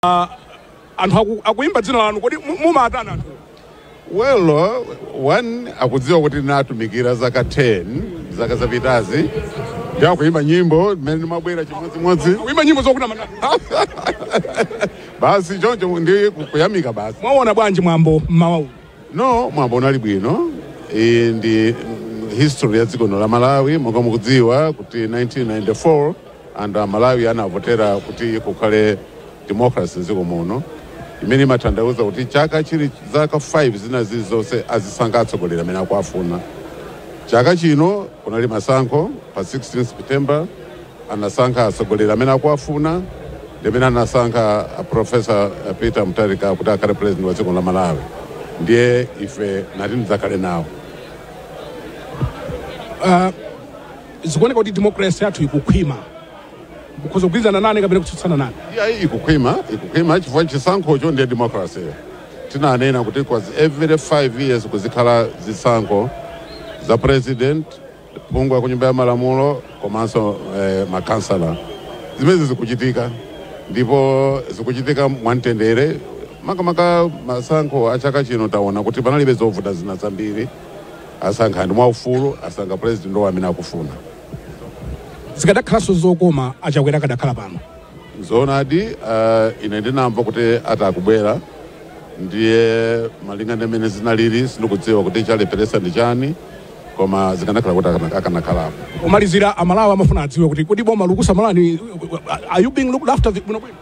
Anthu akuyimba dzina lanu, kodi mumatani anthu? Well, one, akudziwa kuti ndinatumikira zaka 10, zaka zapitazi, ndi akuyimba nyimbo mmene ndimabwera chimodzimodzi. Akuyimba nyimbo zokuti amatani? Basi, choncho ndi kuyamika basi. Mwaona bwanji mwambo mmawa uno? No, mwambo unali bwino. Iyi ndi history ya dziko lino la Malawi. Monga mukudziwa kuti 1994 anthu a Malawi anavotera kuti kukhale democracy mdziko muno, imene imatanthauza kuti chaka chili zaka 5 zina zilizonse azisankha atsogoleri amene akuafuna. Chaka chino kunali masankho pa 16 September, anasankha atsogoleri amene akuafuna, ndi amene anasankha Professor Peter Mutharika kuti akhale president wa dziko la Malawi. Ndiye ife nati ndidzakhale nawo. Zikuoneka kuti democracy yathu ikukhwima. Mukhoza kugwirizana nane kapena kutsutsana nane. Iyayi, ikukhwima, ikukhwima, chifukwa chisankhocho ndiye democracy. Tinanena kuti kwa every 5 years kuzikhala zisankho za president, phungu wa ku Nyumba ya Malamulo, komanso makansala. Zimene zikuchitika, ndipo zikuchitika mwamtendere. Makamaka masankho a chaka chino, taona kuti panalibe zovuta zina zambiri. Asankha ndi mwaufulu, asankha president amene akufuna. Zikadakhalanso zokoma aChakwera akadakhala pano. Zoonadi, ine ndinamva kuti atakubwera, ndiye malinga ndi mmene zinalili, sindikudziwa kuti chaleperesa ndi chani, koma zikanakhala kuti akanakhalapo. Kumalizira, Amalawi amafuna adziwe kuti kodi boma likusamalani? Are you being looked after bwinobwino?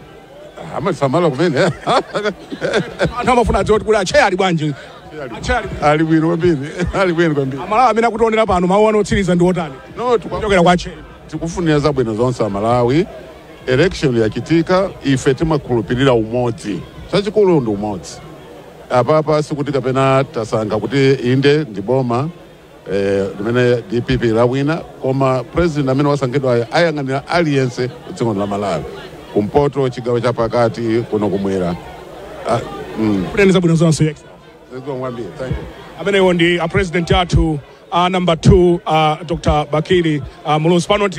Amasamala kumene. Anthu amafuna adziwe kuti acheya ali bwanji, acheya ali Ali bwino kwambiri, ali bwino kwambiri. Amalawi amene akutionera pano, mawu anu otsiriza ndi otani? No, kuchokera kwa acheya. Tikufunira zabwino zonse Amalawi. Election yachitika, ife timakhulupirira umodzi. Chachikulu ndi umodzi. Apapa sikuti kapena tasankha kuti inde ndi boma limene DPP lawina, koma president amene wasankhidwa ayang'anira aliyense dziko la Malawi, kumpoto, chigawo chapakati, kuno kumwera. Funeni zabwino zonse. Zikomo kwambiri, thank you. Amenewo ndi a president athu, number 2, Dr Bakili Muluzi. Pano tili